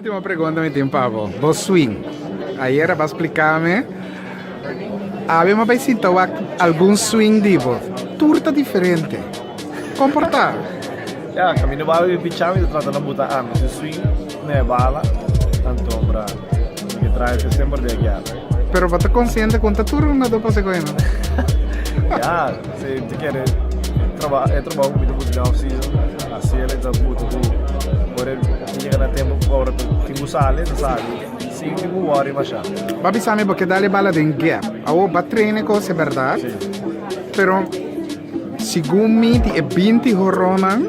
Ultimo pregunta mi tin pa bo. Bo swing. Ayera bo a splica mi. Awe mi a bay sinta wak algun swing di bo. Tur ta diferente. Con por ta? Ya, caminda bala di picha mi ta trata na buta ami su swing na e bala. Anto bra, mi ke traha esei semper den e guerra. Pero bo ta consciente cu ta tur hungador pasa cu e no? Ya, si mi ta kere e trabao cu mi ta buta den off season, asi el ta buta cu ora e yega na tempo cu ora tin cu sali, ta sali sin tin cu worry masha. Bo a bisa mi bo ke dal e bala den gap. Awor bo a train e cos, e berdad? Si. Pero segun mi di e 20 horonnan,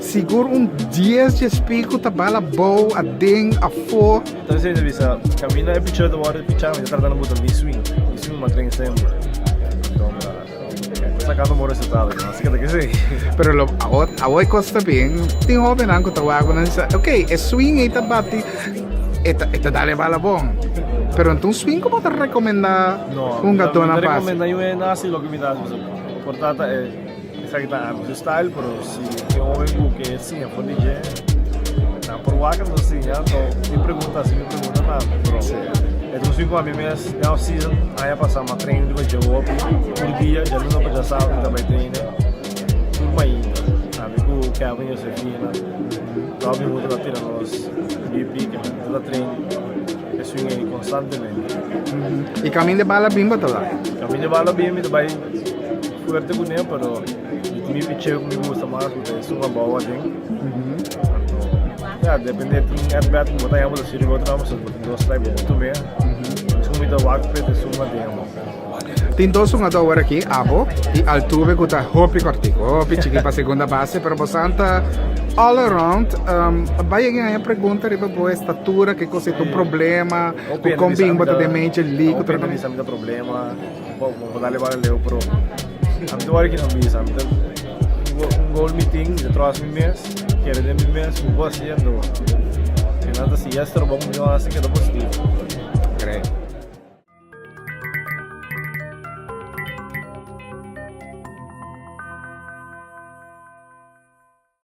sigur un 10 dje spiku ta bala bou, aden, afó. Ta esei ta bisa, kaminda e picheo ta wòrdu pichá, mi ta trata na buta mi swing. Mi swing mi a train semper. Enton, ta sakando bon resultado, no? Así ke ta kesei. Pero lo, awor, awor e kos ta bien. Tin hóbennan ku ta wak ku nan bisa, ok, e swing ei ta bati, e ta, e ta dal e bala bon. Pero no ta un swing ku bo ta rekomendá No, un mi ta, gato mi nan ta pa hasi. rekomendá yu hende hasi loke mi ta hasi pasobra por ta ta e. Esaki ta ami su style pero si tin hoben ku ke siña for di dje nan por wak anto siña anto mi pregunta si mi pregunta tambe pero e ta un swing ku ami mes den off season aña pasa mi a train riba dje hopi tur dia djaluna pa djasabado mi ta bai traine tur mainta ami ku Kevin Josefina Robin huntu ta tira nos BP ke nan ta train e swing ei konstantemente. I kaminda e bala bin bo ta bai? Kaminda e bala bin mi ta bai. Fuerte ku ne pero mi tin mi picheo ku mi gusta mas ku ta esun abou aden. Anto ya depende tin at bat ku bo ta haña bo ta sirbi otro nan pasobra bo tin dos strike bo por tum'é. Esun ku mi ta wak p'e ta esun aden amo. Tin dos hungadó awor aki, abo i Altuve ku ta hopi kòrtiku, hopi chiki pa segunda base pero bosan ta all around. Bai a haña pregunta riba bo estatura ke kos e ta un problema ku kon bin bo ta den Major League. Hopi hende bisa mi ta problema. Bo bo dale bala leu pero ami ta wòrdu kinan bisa ami ta un goal mi tin mi ta tròs mi mes kere den mi mes mi por hasi anto kinan ta si yes trabou mi no hasi keda positivo.